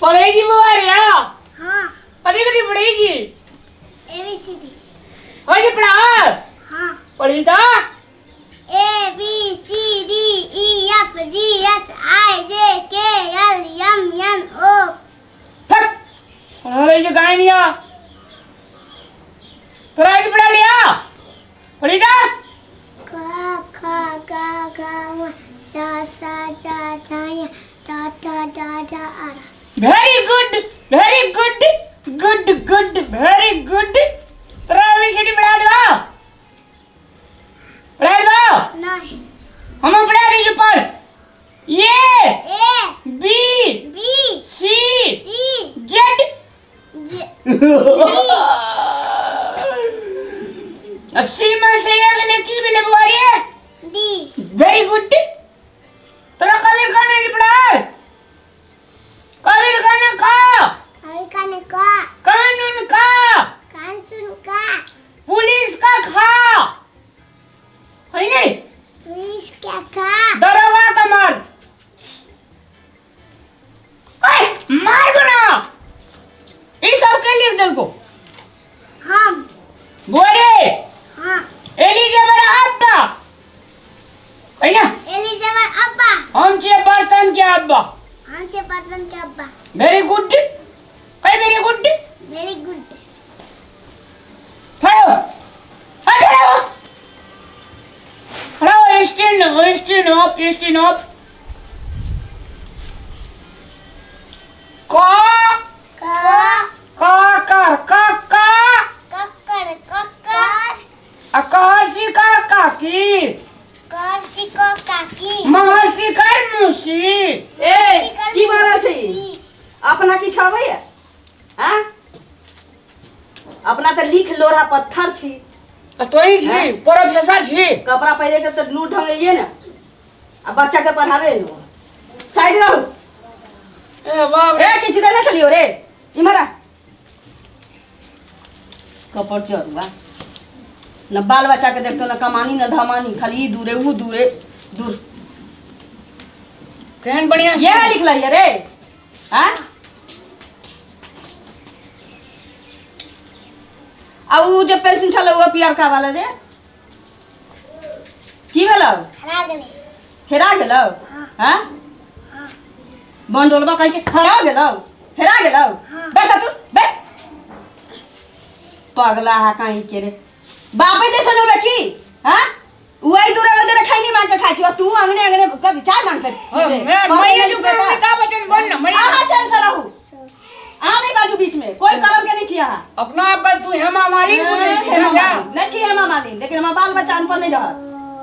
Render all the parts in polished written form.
पढ़ै छी बौआ रे? हाँ। कथी कथी पढ़ै छी? A B C D. होइ छै पढ़ाइ? हाँ। पढ़ी तऽ। A B C D E F G H I J K L M N O. पढ़ाबै छै गाय निया तोरा आज पढ़ा लिया, पढ़ी तऽ। क ख ग घ म च स ज झ य ट ठ ड ढ अ। Very good, very good, good good, very good. तोरा एबीसीडी पढ़ा देबा, पढ़ा देबा? नहीं। हम पढ़ा दी, पढ़। A A B B C C Z J. अस्सी में से एक गेलै, की भेलै बुआ रे? डी। वेरी गुड। तोरा कबीर खान नहीं पढ़ाए? कबीर खान का कवि खान का। कानून का। कानून का। पुलिस का खा है नहीं? पुलिस का खा। दरोगा का मार। ओए, मार बना ई सब के लिख दल को। हम। बोले। हाँ। एली जबर अब्बा है ना? एली जबर अब्बा। हम छे बर्तन के अब्बा। हम छे बर्तन के अब्बा। वेरी गुड कई, वेरी गुड। Very good. खड़ा हो, हाँ, खड़ा हो, खड़ा हो। Stand, stand up, stand up. क क क कर क क। कक्कर कक्कर। आ कहर कर काकी। कर सिको काकी। महर्षि कर मुसी। ए, की भऽ रहल छै ई? अपना किछु अबैया? आँ, अपना तऽ लिख लोढ़ा पत्थर छी। तोही छी प्रोफेसर छी। कपड़ा पहिरे के तऽ लूट ढंग अइए ने आ बच्चा के पढ़ाबे ने। साइड रहू। ए बाप रे। ए, किछु देने छलियो रे? इम्हर आ। कपड़ चरुआ न बाल बच्चा के देखतो, न कमानी न धमानी, खाली ई दूरे ऊ दूरे दूर। केहन बढ़िया। ये लिखल रे? हाँ, आ ऊ जे पेंसिल छलै ओ पियरका वाला जे की भेलौ? हरा गेलै। हेरा गेलौ? हाँ। हाँ? हाँ। बंडोलबा कहीं के खरा गेलौ, हेरा गेलौ? हाँ। बैठ तू, बैठ। पगला हा कहीं के रे, बापे जैसन होबे की? हाँ, वही दूर अगर खैनी मांग के खाइ छी, तू अंगने अंगने कभी चाय मांग के हाँ, पीबे। मैं पढ़े मैं नहीं जो करूँ बेटा। का बचन बोल ना मैं। अहाँ चैन से रहू, अहाँ नहीं बाजू बीच में, कोई करम के नहीं छी अहाँ। अपना आप का तू हेमा मालिनी बुझै छी। हेमा ना? मालिनी नहीं छी हेमा मालिनी, लेकिन हमर बाल बच्चा अनपढ़ नहीं रहत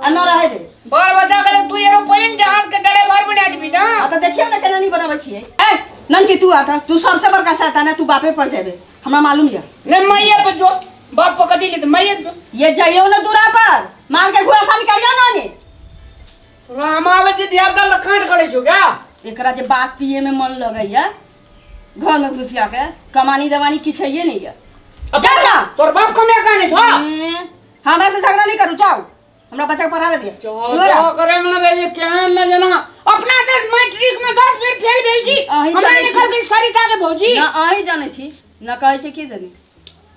आ न रहे दे। बाल बच्चा के तू एरोप्लेन जहाज के ड्राइवर बना देबी ना। आ तऽ देखियौ ने केना नहीं बनाबै छियै। ए ननकी, तू आता, तू सबसे बड़का शैतान है, तू बापे पर जेबे, हमरा मालूम यऽ। नहीं, मैया पे जो बाप को कथी लेते, मैया पे जो। ये जाइयो ना दूरा पर, माल के घुरासा निकालियो ना ने। हम आबै छी धिया पुता कांट करै छौ क्या? एकरा जे बात पिए में मन लगैया, घर में घुसिया के कमानी दवानी किछु है नहीं है। जा ना। तोर बाप कमे काने छौ? हमरा से झगड़ा नहीं करू, जाओ, हमरा बच्चा के पढ़ावे दिया। चो करे में लगे जे केहन न जना अपना से मैट्रिक में 10 बेर फेल भेल छी। अहीं हमरा जानै छी। निकल गेल सरिता के भौजी। ना अहीं जानै छी ना कहै छै की देनी,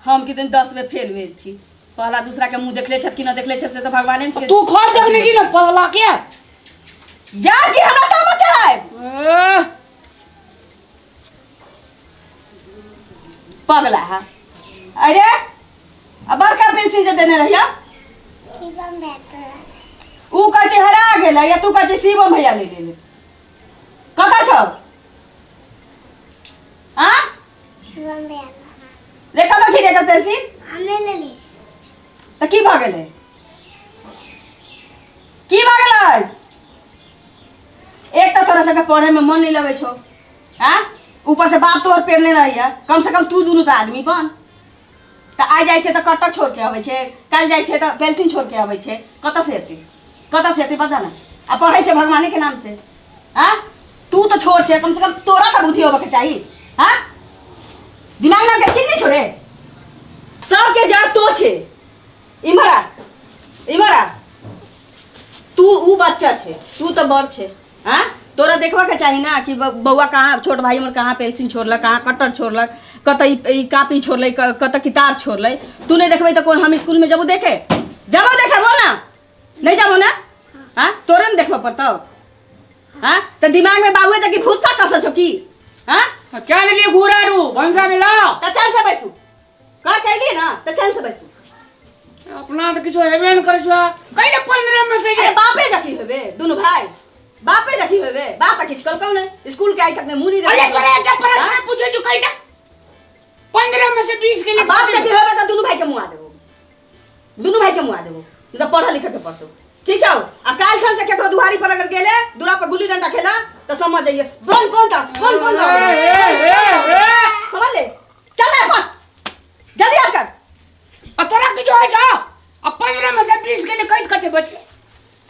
हम कि दिन 10 बेर फेल भेल छी। पहला दूसरा के मुंह देखले छथि कि न देखले छथि से तऽ भगवाने के। तू खर देखने छी ना पहला के? जा कि हमरा तामा चढ़ाए। ए, पगला है। अरे, आ बड़का पेंसिल जे देने रहिया? शिवम बेटा। ऊ कहै छै हरा गेलै या तू कहै छै शिवम भैया ले लेले। कतऽ छौ? आ शिवम भैया। रे, कतऽ छी रे एकर पेंसिल? हम नहीं लेली। तऽ की भऽ गेलै? की भऽ गेलै? एक तऽ तोरा सबके पढ़े में मन नहीं लगै छौ, आ ऊपर से बाप तोहर पेरने रहैया। कम से कम तू दुनू तऽ आदमी बन। तऽ आइ जाइ छै तऽ कट्टर छोड़ के अबै छै, काल्हि जाइ छै तऽ पेंसिल छोड़ के अबै छै। कतऽ से हेतै? कतऽ से हेतै, बता ने। आ पढ़ै छै भगवाने के नाम से। आ तू तऽ छोड़ छै, कम से कम तोरा तऽ बुद्धि होबऽ के चाही। हाँ, दिमाग नाम के चीज नहीं छोड़े। सबके जड़ तो छै। इम्हर आ, इम्हर आ। तू ऊ बच्चा छै, तू तऽ बड़ छै। हाँ, तोरा देखबा के चाही ना कि बौआ कहाँ, छोट भाई हमर कहाँ पेंसिल छोड़लक, कहाँ कटर छोड़लक, कतऽ ई कापी छोड़लै, कतऽ किताब छोड़लै। तू नहीं देखबै तऽ कोन हम स्कूल में जबो देखे? जबो देखे बोल ना। नहीं जबो ना? हाँ, तोरे ने देखबऽ पड़तौ। हाँ, तऽ दिमाग में बाबुए तऽ की भूसा कसल छौ की? हाँ, क्या लेलिए घूरा रू भनसा में लाओ। तऽ चल से बैसू, का कहली ना, तऽ चल से बैसू। अपना तऽ किछो हेबे ने करै छौ, कहि 15 में से। अरे बापे जकी हेबे, दुनू भाई बापे जकी हेबे। बाप तऽ किछु कहलकौ ने स्कूल के आइ तक में मुँह नहीं। अरे तोरा एकटा प्रश्न पूछे जो, कहि 15 में से 20 के लिए। बाप जकी हेबे तऽ दुनू भाई के मुँह आ देबो, दुनू भाई के मुँह आ देबो। नहीं तऽ पढ़ल लिखल के पढ़तौ, ठीक छौ? आ काल्हि खन से केकरो दुहारी पर अगर गेले, दूरा पर गुल्ली डंडा खेला तऽ समझ जाइए। बन कौन था, बन कौन था, समझ ले। चल ले अपन, जल्दी याद कर। आ तोरा किछो होइ छौ? आ 15 में से 20 के लिए कहि कते बचले?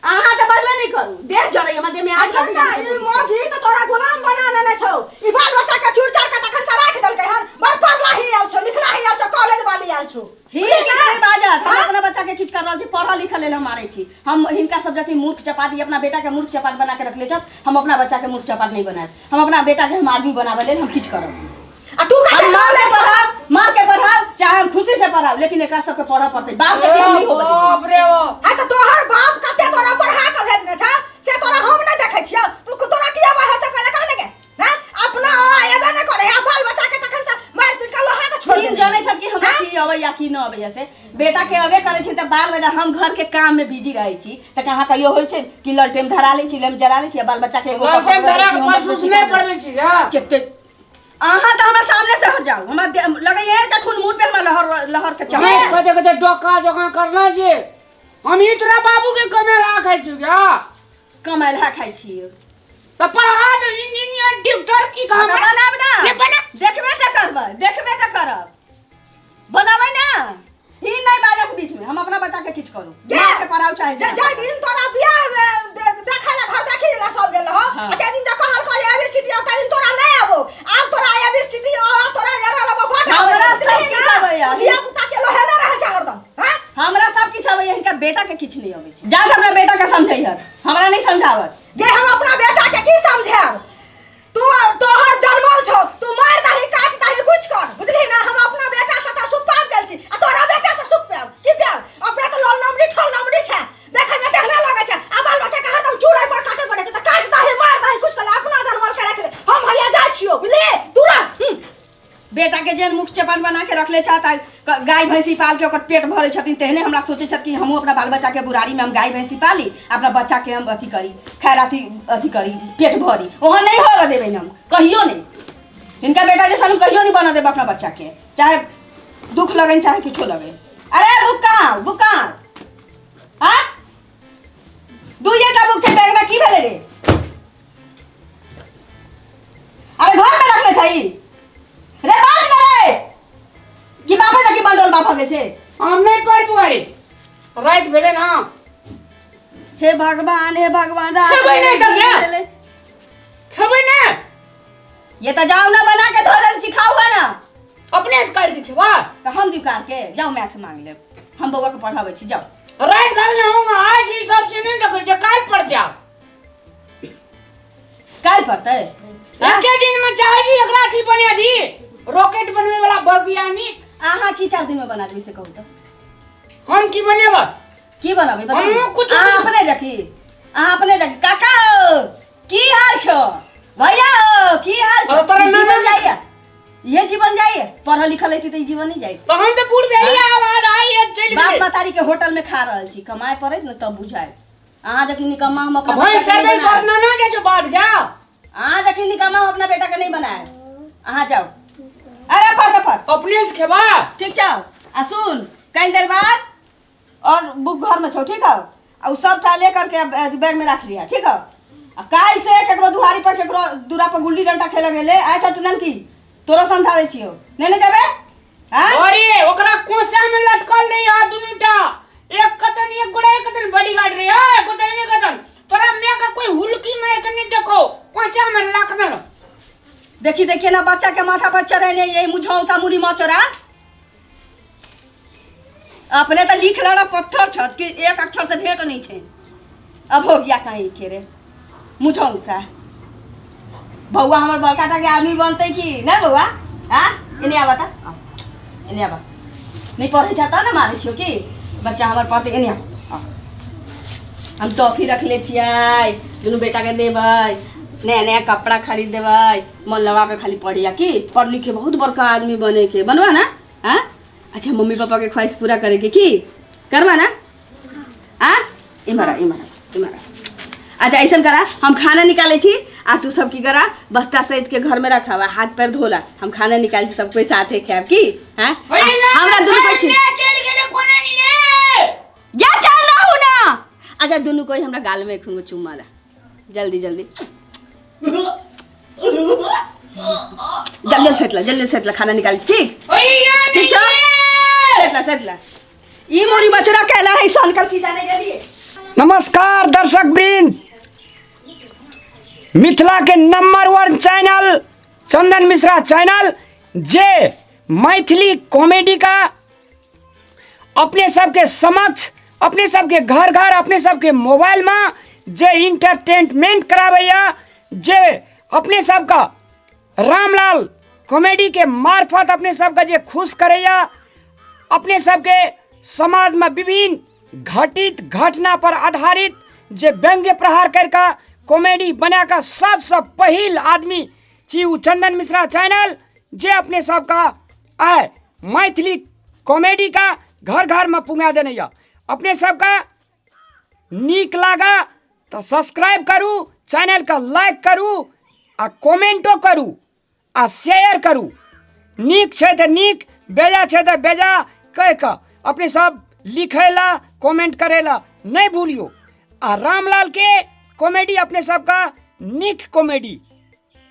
अहाँ तऽ बजबे नहि करू, देह जरै हमर देह में आग। सुन ना, ई मौगी तऽ तोरा गुलाम बना लेने छौ। ई बाल बच्चा के चूर चार के तखन से राखि देलकै हन। बड़ पढ़लाही आयल छौ, लिखलाही आयल छौ, कॉलेज वाली आयल छौ। ही किछु नहि बाजत। हम अपना बच्चा के किछु कर रहल छी, पढ़ल लिखल लेल हम मारै छी। हम हिनका सब जकी मूर्ख चपाट, ई अपना बेटा के मूर्ख चपाट बना के रखले छथि, हम अपना बच्चा के मूर्ख चपाट नहीं बनायब। हम अपना बेटा के हम आदमी बनाबे लेल हम किछु करब। आ तू हम मार के पढ़ाब, मार के पढ़ाब, चाहे हम खुशी से पढ़ाब, लेकिन एकरा सबके पढ़ऽ पड़तै। बाप जकी हम नहीं होबे देबै। बाप रे बाप। आ तऽ तोहर बाप कते तोरा पढ़ा के भेजने छ से तोरा हम नहि देखै छियौ। तू तोरा की आबै है से पहिले कह ने गे। हैं? अपना एबे नहि करे आ बाल बच्चा के तखन से मारि पीट के लोहा के छोड़ तीन जानै छथि कि हमरा की अबै या की न अबै से। बेटा के अबे करै छै तऽ बाल बच्चा, हम घर के काम में बिजी रहै छी तऽ कहाँ कहियो होइ छै कि ललटेम धरा लै छी, लैम्प जला लै छी आ बाल बच्चा के एगो ललटेम पकड़बै धरा छी, के होमवर्क परसू सिखा नहि दै पढ़बै छी या? छी। अहाँ तऽ हमरा सामने से हट जाउ, हमरा लगैया एकटा खून मुँह पे हमरा लहर लहर के चढ़। नहीं, कते कते डोका जकाँ करना छै। हम ही तोरा बाबू के कमेला खाइ छी क्या? कमेलहा खाइ छी। तऽ पढ़ा दे इंजीनियर डॉक्टर की तऽ काम बनाब ना। ने बना। देखबे तऽ करबै, देखबे तऽ करब, बनाबै ना। ई नहीं बाजत बीच में। हम अपना बच्चा के किछु करू, मार के पढ़ाउ चाहे जे जाहि दिन तोरा बियाह में देखै ला घर देखी ला सब गेल रहो, हाँ। आ ताहि दिन जे कहल कहल एबीसीडी आ ताहि दिन तोरा नहि आबो। आब तोरा एबीसीडी आ तोरा एरा लबो बड आबै। हमरा सब किछु आबैया। धिया पुता के लोहेले रहै छै हरदम। हैं? हमरा सब किछु अबैया, हिनका बेटा के किछु नहीं अबै छै। जा हमरा बेटा के समझैहत, हमरा नहीं समझावत। जे हम अपना बेटा के की समझायब? तू तोहर जन्मल छौ, तू मार दही काट दही कुछ कर, बुझली ना? हम अपना बेटा से तऽ सुख पाबि गेल छी आ तोरा बेटा से सुख पायब की पायब? अपना तऽ लोल नमरी ठोल नमरी छै, देखै में तेहने लगै छै आ बाल बच्चा के हरदम चूड़ै पर काटे पड़ै छै। तऽ काट दही मार दही कुछ कर, अपना जन्मल के राख ले। हम हैया जाइ छियौ, बुझली? तू रह। बेटा के जेहन मुख चपन बना के रखले छथि, गाय भैंसी पाल के ओकर पेट भरै छथिन, तेहने हमरा सोचै छथि कि हमहूँ अपना बाल बच्चा के बुढ़ारी में हम गाय भैंसी पाली, अपना बच्चा के हम अथी करी, खैर अथी अथी करी, पेट भरी। ओहन नहीं होबऽ देबै हम कहियो नहीं। हिनका बेटा जैसा हम कहियो नहीं बना देब अपना बच्चा के, चाहे दुख लगन चाहे किछो लगे। अरे बुक कहाँ, बुक कहाँ? हाँ, दुइये टा बुक छै बैग में, की भेलै रे? अरे घर में रखने छै रे, बाज ने रे, कि बापे जाके बंडल बाप हो गेल छै? हम नहीं पढ़ बुआरी, राति भेलै ना। हे भगवान, हे भगवान, रात खेबै नहि भेलै, सब दिन ने? भेलै। खेबै ने? ये तो जाओ ना, बना के धो देल छी, खाऊ है ना। अपने से काटि के खेबा? तो हम दियौ कार के? जाओ, माय से मांग लेब। हम बौआ के पढ़ाबै छी, जाओ। राति भए गेलै, हम आज ई सब से नहीं देखै छै, काल्हि पढ़ जाओ। काल्हि पड़तै? एके दिन में चाहे छी एकरा अथी बना दी, रॉकेट बनवे वाला वैज्ञानिक। अहाँ की 4 दिन में बना देबै से कहू तऽ? हम की बनेबै? की बनाबै बताउ? हमहूँ कुछ- अहाँ अपने जकी, अहाँ अपने जकी। काका हो, की हाल छौ? भैया हो, की हाल छौ? अरे तोरा ई जीवन नाना- जाइए, ये जीवन जाइए। पढ़ल लिखल रहती तऽ ई जीवन नहीं जाइत। तऽ हम तऽ बूढ़ भेलियै, आब आइ एक चलि बाप गेलै। महतारी के होटल में खा रहल छी, कमाए पड़ैत ने तब बुझायत। अहाँ जखन निकम्मा हम अपना भैंस बच्चा के चरबै नहीं तोहर बनायब। नाना जाइ छौ बाध गा। अहाँ जखन निकम्मा हम अपना बेटा के नहीं बनायब। अहाँ जाओ, अरे पढ़ के पढ़। अपने से खेबा। ठीक छौ? आ सुन, कहीं देर बाद और बुक घर में छौ, ठीक हौ? आ उ सबटा ले करके अब बैग में रख लिहा, ठीक हौ? आ काल्हि से केकरो दुहारी पर, केकरो दूरा पर गुल्ली डंटा खेले गेले आइ छौ ननकी, तोरो समझा दै छियौ। नहीं ने जेबे? हाँ? अरे ओकरा कोसा में लटकल नहीं है दुनू टा, एक कतन एक गोड़ा, एक कतन बॉडीगार्ड रे, एक गोटा एक कतन। तोरा मैं का कोई हुलकी मार के नहीं देखो, कोसा में लटक दे। देखी देखिए ना, बच्चा के माथा पर चढ़े नहीं यही मुझौसा मुड़ी मचोरा। अपने तो लिख लड़ा पत्थर छत कि एक अक्षर से भेंट नहीं छे। अब हो गया कहीं के रे मुझौसा। बौआ हमर बड़का टा के आदमी बनतै कि नहि बौआ? आ एने आबा त, आ, एने आबा। नहि पढ़ै छ तऽ ने मारै छियौ की? बच्चा हमर पढ़तै। एने आबा, आ। हम टॉफी रखले छियै, दुनू बेटाके देबै, नया नया कपड़ा खरीद देबै। मन लगा के खाली पढ़िया की पढ़ लिख के बहुत बड़का आदमी बने के बनवा ना। हाँ, अच्छा, मम्मी पापा के ख्वाहिश पूरा करे के की करवा ना? आ इम्हर आ, इम्हर आ, इम्हर आ। अच्छा, ऐसा करा, हम खाना निकाले छी आ तू सब की करा, बस्ता सहित के घर में रखा, हाथ पैर धोला। हम खाना निकाल छी, सब कोई साथे खायब की। हाँ, हमरा दुनू कोई छी चल गेलै कोना नहीं रे। या चल रहू ना। अच्छा, दुनू कोई हमरा गाल में एखन चुम्मा ला, जल्दी जल्दी जल्दी सैतला, जल्दी सैतला, खाना निकाल छी। ठीक? ओए यार। ठीक छौ? सैतला, सैतला। ई मोरी मचुरा कैला है सनकल की जाने गेलिए। नमस्कार दर्शक वृंद, मिथिला के नंबर 1 चैनल चंदन मिश्रा चैनल, जे मैथिली कॉमेडी का अपने सबके समक्ष, अपने सबके घर घर, अपने सबके मोबाइल में जे इंटरटेनमेंट कराबैया, जे अपने सबका रामलाल कॉमेडी के मार्फत अपने सबका जे खुश करैया, अपने सबके समाज में विभिन्न घटित घटना पर आधारित जे व्यंग्य प्रहार करके कॉमेडी बना कऽ सबसँ पहिल आदमी छी ओ चंदन मिश्रा चैनल, जे अपने सबका आय मैथिली कॉमेडी का घर घर में पुंगा देने यऽ। अपने सबका नीक लागा तऽ सब्सक्राइब करू चैनल के, लाइक करू आ कमेंटो करू आ शेयर करू। नीक छै तऽ नीक, बेजा छै तऽ बेजा कहि कऽ अपने सब लिखै ला, कमेंट करै ला नहि भूलियौ। आ रामलाल के कॉमेडी अपने सबका नीक कॉमेडी,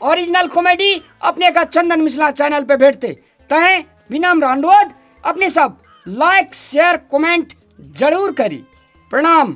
ओरिजिनल कॉमेडी अपने का चंदन मिश्रा चैनल पे भेटते। तैं विनम्र अनुरोध, अपने सब लाइक शेयर कमेंट जरूर करी। प्रणाम।